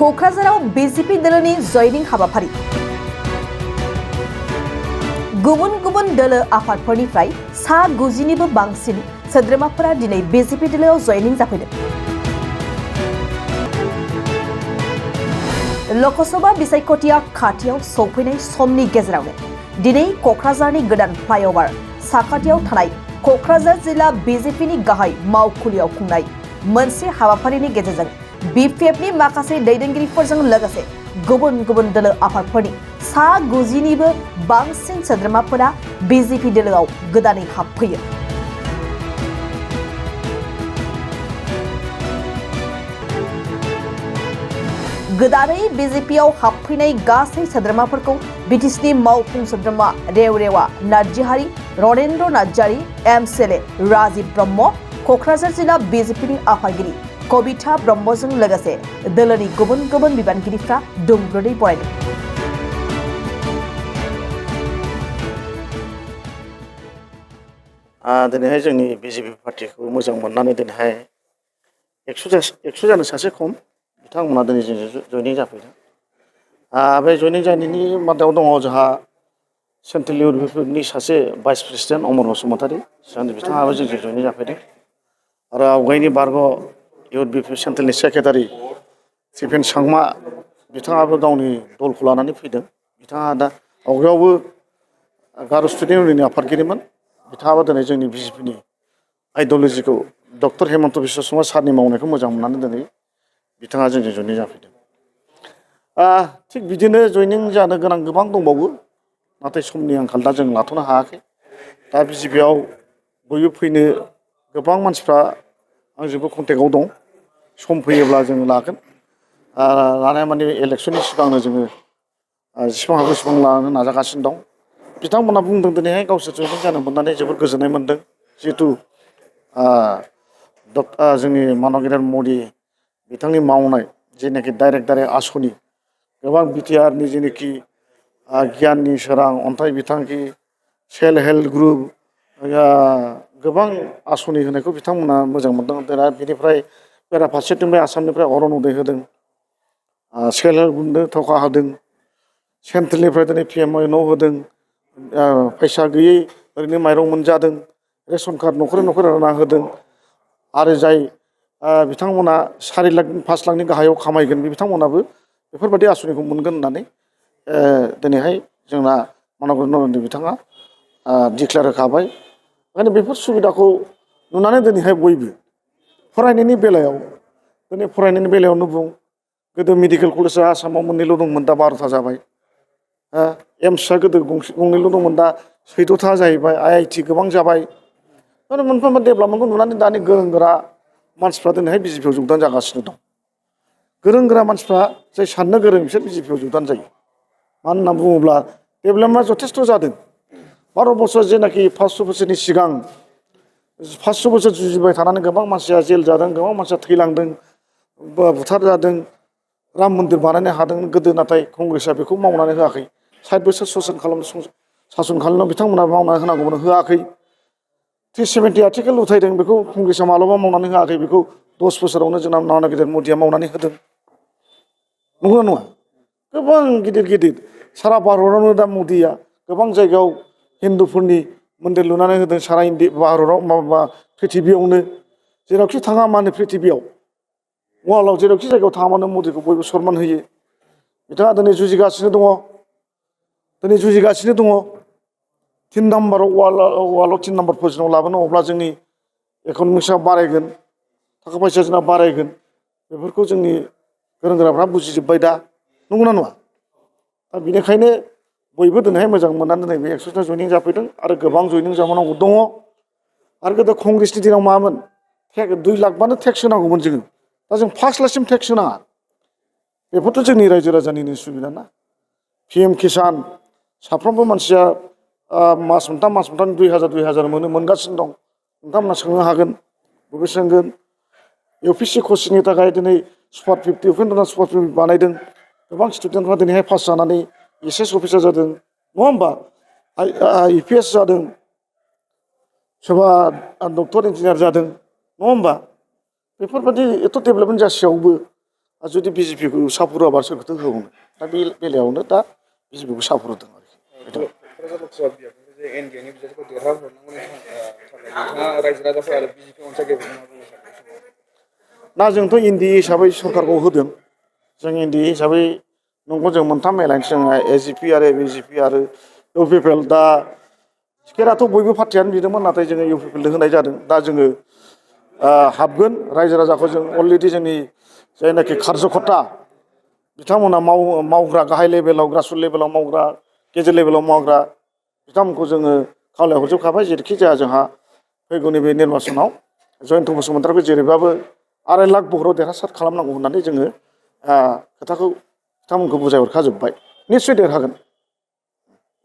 क'क्राझाराव बीजेपी दोलोनि जयनिं हाबाफारि गुबुन गुबुन दोलो आफादफोरनिफ्राय सा 90निबो बांसिन सोद्रोमाफोरा दिनै बीजेपी दोलोआव जयनिं जाफैदों। लकसभा बिसायख'थिया खाथियाव सौफैनाय समनि गेजेरावनो दिनै क'क्राझारनि गोदान फ्लाइअभार साखाथियाव थानाय क'क्राझार जिल्ला बीजेपीनि गाहाय मावखुलियाव खुंनाय मोनसे हाबाफारिनि गेजेरजों बीपीएफनि माखासे दैदेनगिरिफोरजों लोगोसे गुबुन गुबुन दोलो आफादफोरनि सा 90निबो बांसिन सोद्रोमाफोरा बीजेपी दोलोआव गोदानै हाबफैयो। गोदानै बीजेपीआव हाबफैनाय गासै सोद्रोमाफोरखौ बिटिसिनि मावफुं सोद्रोमा रेवरेवा नार्जिहारि, रनेन्द्र नार्जारि, एमएलए राजीव ब्रह्म, क'क्राझार जिल्ला बीजेपीनि आफादगिरि कबिता ब्रह्मजों लोगोसे दोलोनि गुबुन गुबुन बिबानगिरिफ्रा दुंब्रुदै बरायदों। दिनैहाय जोंनि बीजेपी पार्टीखौ मोजां मोननानै दिनैहाय 100 जानो सासे खम बिथांमोना दिनै जों जयनिं जाफैदों। बे जयनिं जानायनि मादाव दङ जोंहा सेन्ट्रेल इउनिभारसिटिनि सासे भाइस प्रेसिडेन्ट अमर बसुमतारी बिथाङाबो जोंजों जयनिं जाफैदों आरो आवगायनि बारग' youth BP सेन्ट्रेलनि secretary Stephen Sangma बिथाङाबो गावनि दलखौ लानानै फैदों। बिथाङा दा आवगायावबो गार' स्टुडेन्ट इउनियननि आफादगिरिमोन। बिथाङाबो दिनै जोंनि बीजेपीनि आइडिय'लजिखौ डक्टर हेमन्त बिश्व शर्मा सारनि मावनायखौ मोजां मोननानै दिनै बिथाङा जोंजों जयनिं जाफैदों। थिग बिदिनो जयनिं जानो गोनां गोबां दंबावो, नाथाय समनि आंखाल दा जों लाथ'नो हायाखै। दा बीजेपीआव बयबो फैनो गोबां मानसिफ्रा आंजोंबो कन्टेक्टआव दं। सम फैयोब्ला जों लागोन। लानाया माने इलेक्सननि सिगांनो जोङो जेसेबां हागौ एसेबां लानो नाजागासिनो दं। बिथांमोना बुंदों दिनैहाय गावसोर जयनिं जानो मोननानै जोबोद गोजोननाय मोन्दों। जिहेथु जोंनि माननीय नरेन्द्र मदि बिथांनि मावनाय जेनाखि डाइरेक्ट आसनि गोबां बिटिआरनि जेनाखि गियाननि सोरां, अन्थाइ बिथांखि, सेल्फ हेल्प ग्रुप गोबां आसनि होनायखौ बिथांमोना मोजां मोनदों। दा बेनिफ्राय बेराफारसेथिंनिफ्राय आसामनिफ्राय अरुनदय होदों, सेल्फ हेल्प ग्रुपनो थखा होदों, सेन्ट्रेलनिफ्राय दिनै PMI होदों, फैसा गैयै ओरैनो माइरं मोनजादों, रेशन कार्ड न'खरै न'खरै रानना होदों आरो जाय बिथांमोना 4 लाख 5 लाखनि गाहायाव खामायगोन बिथांमोनाबो बेफोरबायदि आसनिखौ मोनगोन होननानै दिनैहाय जोंना माननीय नरेन्द्र बिथाङा डिक्लेयार होखाबाय। ओंखायनो बेफोर सुबिदाखौ नुनानै दिनैहाय बयबो फरायनायनि बेलायावनो बुं, गोदो मेडिकेल कलेजआ आसामाव मोननैल' दंमोन, दा 12था जाबाय। एम्सआ गोदो गंनैल' दंमोन, दा 14था जाहैबाय। IIT गोबां जाबाय। मोनफा मोनफा डेभेलपमेन्टखौ नुनानै दानि गोरों गोरा मानसिफ्रा दिनैहाय बीजेपीआव जगदान जागासिनो दं। गोरों गोरा मानसिफ्रा जाय साननो गोरों बिसोर बीजेपीआव जगदान जायो। मानो होनना बुङोब्ला डेभेलपमेन्टआ जथेस्थ' जादों। भारत बर्षआव जेनाखि 500 बोसोरनि सिगां 500 बोसोर जुजिबाय थानानै गोबां मानसिया जेल जादों, गोबां मानसिया थैलांदों, बुथार जादों, राम मन्दिर बानायनो हादों। गोदो नाथाय कंग्रेसआ बेखौ मावनानै होआखै। 60 बोसोर सासन खालामनायाव बिथांमोना मावना होनांगौमोन, होआखै। 370 आर्टिकेल उथायदों, बेखौ कंग्रेसआ मालाबा मावनानै होआखै। बेखौ 10 बोसोरावनो जोंना नरेन्द्र मदिया मावनानै होदों। नंगौना नङा? गोबां गिदिर गिदिर सारा भारतआवनो दा मदिया गोबां जायगायाव हिन्दुफोरनि मन्दिर लुनानै होदों। सारा भारतआव माबा प्रिथिबियावनो जेरावखि थाङा मानो प्रिथिबियाव वार्ल्डआव जेरावखि जायगायाव थाङा मानो मदिखौ बयबो सनमान होयो। बिथाङा दिनै जुजिगासिनो दङ। 3 नाम्बाराव वार्ल्डआव 3 नाम्बार पजिशनाव लाबोनो, अब्ला जोंनि इक'नमिक्सआ बारायगोन, थाखा फैसा जोंना बारायगोन। बेफोरखौ जोंनि गोरों गोराफ्रा बुजिजोब्बाय दा। नंगौना नङा? दा बेनिखायनो बयबो दिनैहाय मोजां मोननानै दिनै बे 100था जयनिं जाफैदों आरो गोबां जयनिं जाबावनांगौ दङ। आरो गोदो कंग्रेसनि दिनाव मामोन? 2 लाखबानो टेक्स होनांगौमोन जोङो। दा जों 5 लाखसिम टेक्स होनाङा। बेफोरथ' जोंनि रायजो राजानिनो सुबिदा ना। PM किसान साफ्रोमबो मानसिया मास मोनथाम 2000 मोनगासिनो दं। नोंथांमोना सोंनो हागोन, बबे सोंगोन। UPSC कचिंनि थाखाय दिनै स्पट 50 उपेन्द्रनाथ स्पट 50 बानायदों। गोबां स्टुडेन्टफ्रा दिनैहाय पास जानानै SS अफिसार जादों, नङा होमबा? IPS जादों, सोरबा डक्टर इन्जिनियार जादों, नङा होमबा? बेफोरबायदि एथ' डेभेलपमेन्ट जासेयावबो जुदि बिजेपिखौ सापर्ट होआबा सोरखौथो होबावनो दा बे बेलायावनो दा बिजेपिखौ सापर्ट होदों आरोखि क'क्राझार लकसभा बियाबनि जे एनडिएनि बिजाथिखौ देरहाहरनांगौनि थाखाय नोंथाङा रायजो राजाफोर आरो बिजेपि अनसायगिरिफोरखौ मा बुंनो सानो? ना जोंथ' एनडिए हिसाबै सरकारखौ होदों जों एनडिए हिसाबै नंगौ जों मोनथाम एलायन्स जोंहा एजिपि आरो बिजेपि आरो इउपिपिएल दा टिकेटआथ' बयबो पार्टियानो बिदोंमोन नाथाय जोङो इउपिपिएलनो होनाय जादों दा जोङो हाबगोन रायजो राजाखौ जों अलरेडि जोंनि जायनाखि कार्जकर्ता बिथांमोना मावग्रा गाहाय लेभेलाव ग्रासरुट लेभेलाव मावग्रा गेजेर लेभेलाव मावग्रा बिथांमोनखौ जोङो खावलायहरजोबखाबाय जेरैखि जाया जोंहा फैगौ नैबे निर्बासनाव जयन्त बसुमतारीखौ जेरैबाबो 2.5 लाख भटआव देरहासार खालामनांगौ होननानै जोङो खोथाखौ बिथांमोनखौ बुजायहरखाजोब्बाय निस्सय देरहागोन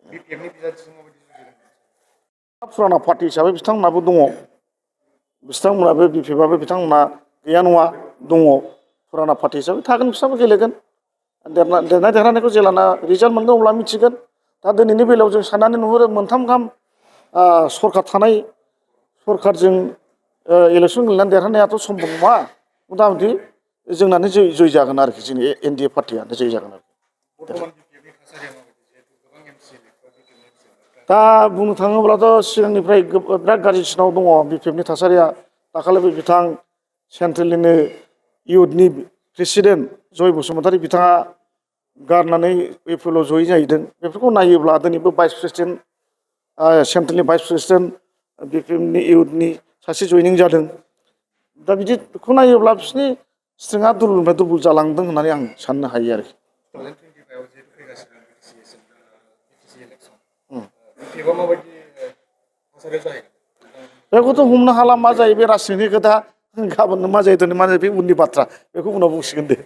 बिपिएफनि बिजाथिजों माबायदि जुजिगोन? फुराना पार्टि हिसाबै बिथांमोनाबो दङ बिथांमोनाबो बिपिएफआबो बिथांमोना गैया नङा दङ फुराना पार्टि हिसाबै थागोन बिसोरबो गेलेगोन देरनाय देरहानायखौ जेलाना रिजाल्ट मोनगोन अब्ला मिथिगोन दा दिनैनि बेलायाव जों साननानै नुहुरो मोनथाम गाहाम सरकार थानाय सरकारजों इलेकसन गेलेनानै देरहानायाथ' सम्भब नङा मथा मथि जोंनानो जय जागोन आरोखि जोंनि एनडिए पार्टियानो जय जागोन आरोखि बर्थमान बिपिएफनि थासारिया माबायदि जिहेतु गोबां एमसिएलएफोरा बिपिएफनि दा बुंनो थाङोब्लाथ' सिगांनिफ्राय बिराद गाज्रिसिनाव दङ बिपिएफनि थासारिया दाखालिबो बिथां सेन्ट्रेलनिनो इउथनि प्रेसिडेन्ट जय बसुमतारी बिथाङा गारनानै इउपिएलआव जयै जाहैदों बेफोरखौ नायोब्ला दिनैबो भाइस प्रेसिडेन्ट सेन्ट्रेलनि भाइस प्रेसिडेन्ट बिपिएफनि इउथनि सासे जयनिं जादों दा बिदिखौ नायोब्ला बिसोरनि स्ट्रेंथआ दुरबलनिफ्राय दुरबल जालांदों होननानै आं साननो हायो आरोखि 2025आव जिहेतु फैगासिनो बिटिसि इलेक्सन बिपिएफआ माबायदि थासारियाव जाहैगोन? बेखौथ' हमनो हाला मा जायो बे राजनितिक खोथा गाबोननो मा जायो दिनै मा जायो बे उननि बाथ्रा बेखौ उनाव बुंसिगोन दे